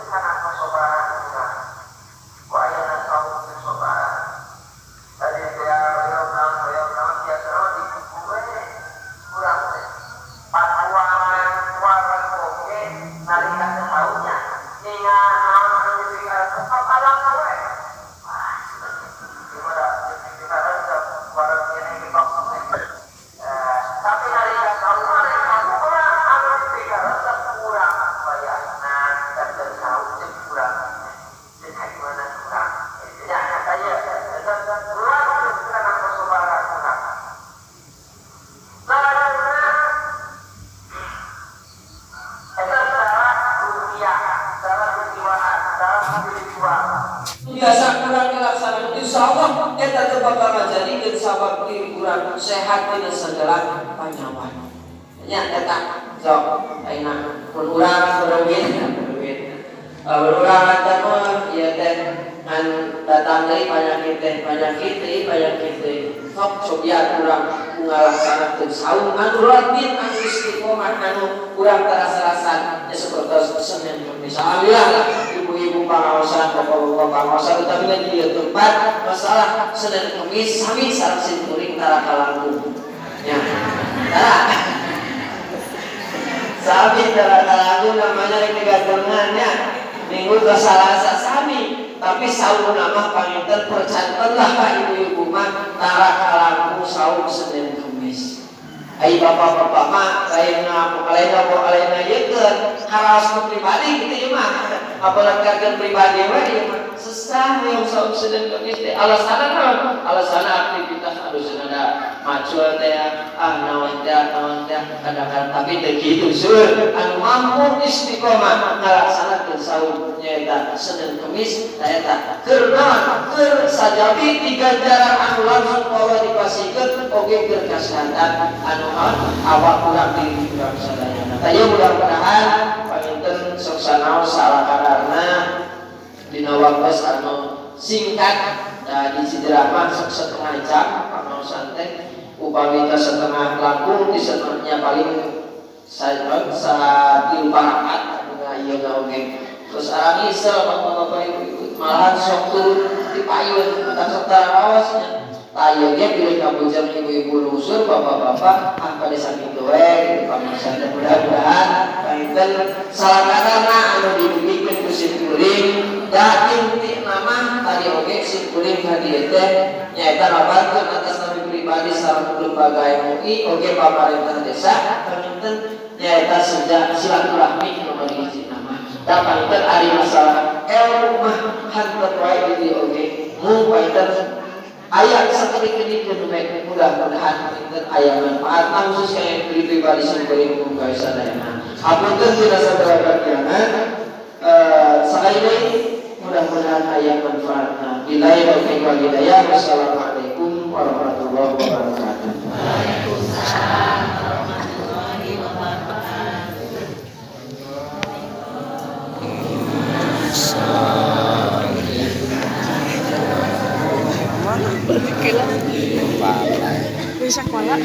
Kana kasobaran urang ku ayana saum teh. Sobaran tadi teh hoyong naon, hoyong naon, biasa mah di buku we. Urang teh patuangan wareg oge nalika teu saumnya ningal naon anu dipikaresep, alam we. Wah, gimana dipikaresep wareg keneh ge we. Tapi nalika saum mah rek kabuka anu dipikaresep urang bayarna dan teu saum teh kurang teh gimana kurang ya saya eta kuat kana kasobaran urang. Salajengna eta secara ruhiyah, secara kejiwaan, secara spiritual. Biasa kurang dilaksanakan, insya Allah eta teu bakal ngajadikeun sabab diri urang sehat dina segala panyawan nya. Eta sok ayeuna mun urang beruwit beruwit urang teh mah ieu teh ngan datang deui penyakit teh, penyakit deui, penyakit deui. Sok cobian urang ngalaksanakeun saum anu rutin, anu istiqomah, anu urang terasa-rasa ya, seperti Senin Kamis. Alhamdulillah lah ibu-ibu pangaosan, bapak-bapak pangaosan, tetapi di ieu tempat masalah Senin Kamis sami sareng simkuring tara kalangkung nya, tara sami tara kalangkung namanya rek digatengan nya. Minggu ke Salasa sami, tapi saum nama panginten percanten lah Pak, ibu-ibu mah tara kalangkung saum Senin Kamis. Ai bapak-bapak mah lainna lainna lainna ieu karaos pribadi gitu ieu mah, apalagi kajian pribadi we ieu mah sesah yang saum Senin Kamis teh. Alasanna naon? Alasanna aktivitas, aduh, cenah macul teh, ah, naon teh, naon teh kadang-kadang. Tapi teu kitu, seueur anu mampu istiqomah ngalaksanakeun saum nyaeta Senin Kamis. Eta keur naon? Keur sajabi diganjaran anu langsung Allah dipasihkeun, oge keur kasehatan anu naon awak urang, diri urang sadayana. Tah, mudah-mudahan panginten sok sanaos salah karena dina waktu anu singkat. Nah, di Cijerama sok setengah jam pangaosan teh, upami teh setengah langkung di setengahnya paling sa sa tilu parapat anu ieu oge. Terus arang isel bapak-bapak, ibu-ibu malahan sok turun di payun atau sok tarawas nya. Tah, ieu ge bilih kabujang ibu-ibu lusur, bapak-bapak, ah, pada sakitu we gitu pangaosan teh. Mudah-mudahan panginten salakana anu didugikeun ku simkuring da inti nama tadi oge simkuring ka dieu teh nyaeta ngabantuan atas nami pribadi sareng lembaga MUI oge pamarentah desa panginten nyaeta sejak silaturahmi nu hiji nama. Da panginten ari masalah ilmu mah hanteu wae di dieu oge mung panginten aya sakedik-kedik nu mudah-mudahan panginten aya manfaat khusus yang diri pribadi simkuring mung gawe sadayana. Hapunten tina sagala kakirangan. Sekali deui mudah-mudahan aya manfaatna. Billahi taufiq wal hidayah. Wassalamualaikum warahmatullahi wabarakatuh. Waalaikumsalam warahmatullahi wabarakatuh. Mana? Balik lah. Di sekolah.